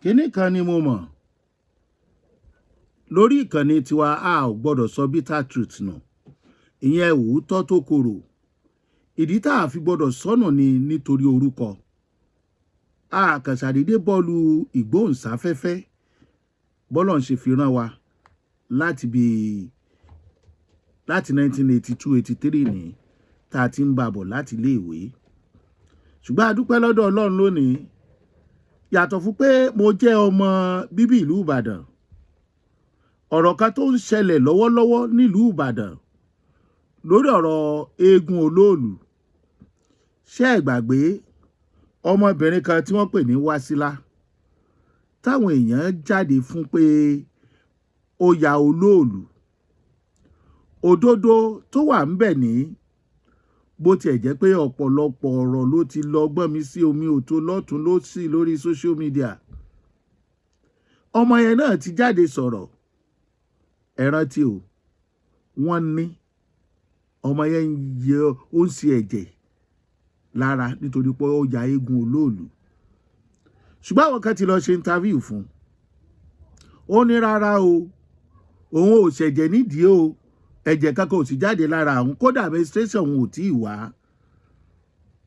Kínní kan ni mo mọ̀ lórí ìkànnì tiwa, a ò gbọ́dọ̀ sọ bitter truth nù, ìyẹn òótọ́ tó korò. Ìdí tá a fi gbọ́dọ̀ sọnù ni nítorí orúkọ. A kàn ṣàdédé bọ́ọ̀lù ìgbóhùnsáfẹ́fẹ́ bọ́lọ̀ ń ṣe fi rán wa láti bí láti 1982 83 ní tá a ti ń bá bọ̀ láti iléèwé. Ṣùgbọ́n a dúpẹ́ lọ́dọ̀ Ọlọ́run lónìí. Yàtọ̀ fún pé mo jẹ́ ọmọ bíbí ìlú Ìbàdàn, ọ̀rọ̀ kan tó ń ṣẹlẹ̀ lọ́wọ́lọ́wọ́ nílùú Ìbàdàn lórí ọ̀rọ̀ eégún olóòlù. Ṣé ẹ gbàgbé ọmọbìnrin kan tí wọ́n pè ní Wásílà, táwọn èèyàn jáde fún pé ó ya olóòlù? Òdodo tó wà ń bẹ̀ ní, bó tiẹ̀ jẹ́ pé ọ̀pọ̀lọpọ̀ ọ̀rọ̀ ló ti lọ gbọ́n mi sí omi òtó lọ́tún lósì lórí social media, ọmọ yẹn náà ti jáde sọ̀rọ̀. Ẹ rántí o, wọ́n ní ọmọ yẹn ń yẹ, ó ń ṣe ẹ̀jẹ̀ lára nítorí pé ó ya eégún olóòlù. Ṣùgbọ́n àwọn kan ti lọ ṣe interview fún un, ó ní rárá o, òun ò ṣẹ̀jẹ̀ nídìí o, ẹ̀jẹ̀ kankan ò sì jáde lára àwọn, kódà menstruation òun ò tí ì wá.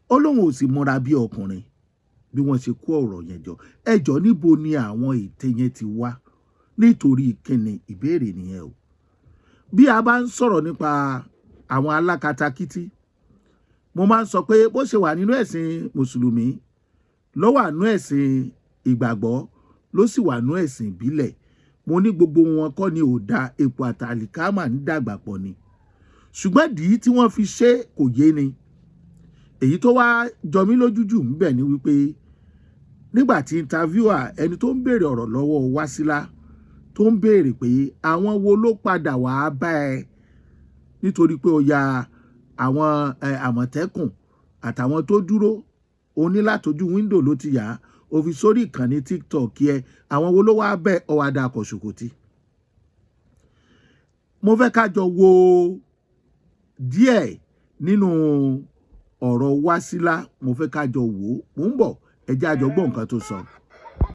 Ó lóun ò sì múra bí ọkùnrin. Bí wọ́n ṣe kó ọ̀rọ̀ yẹn jọ, ẹjọ́, níbo ni àwọn ète yẹn ti wá? Nítorí kíni? Ìbéèrè nìyẹn o. Bí a bá ń sọ̀rọ̀ nípa àwọn alákatakítí, mo máa ń sọ pé bó ṣe wà nínú ẹ̀sìn Mùsùlùmí ló wà nínú ẹ̀sìn ìgbàgbọ́, ló sì wà nínú ẹ̀sìn ìbílẹ̀. Mo ní gbogbo wọn kọ́ ni ò da, èpò àtàlìkámà ń dàgbà pọ̀ ni, ṣùgbọ́n dìí tí wọ́n fi ṣe kò yé ni. Èyí tó wá jọ mí lójú jù ń bẹ̀ ni wípé nígbà tí interviewer, ẹni tó ń béèrè ọ̀rọ̀ lọ́wọ́ Wásílà, tó ń béèrè pé àwọn wo ló padà wàá bá ẹ nítorí pé ó ya àwọn Àmọ̀tẹ́kùn àtàwọn tó dúró oní látojú window ló ti yà á, ó fi sórí ìkànnì TikTok ẹ, àwọn wo ló wá bẹ́ẹ̀? Ọwọ́ adakọ̀ ṣòkòtì. Mo fẹ́ ká jọ wo díẹ̀ nínú ọ̀rọ̀ Wásílà. Mo fẹ́ ká jọ wò ó. Mò ń bọ̀, ẹ jẹ́ á jọ gbọ́ nǹkan tó sọ.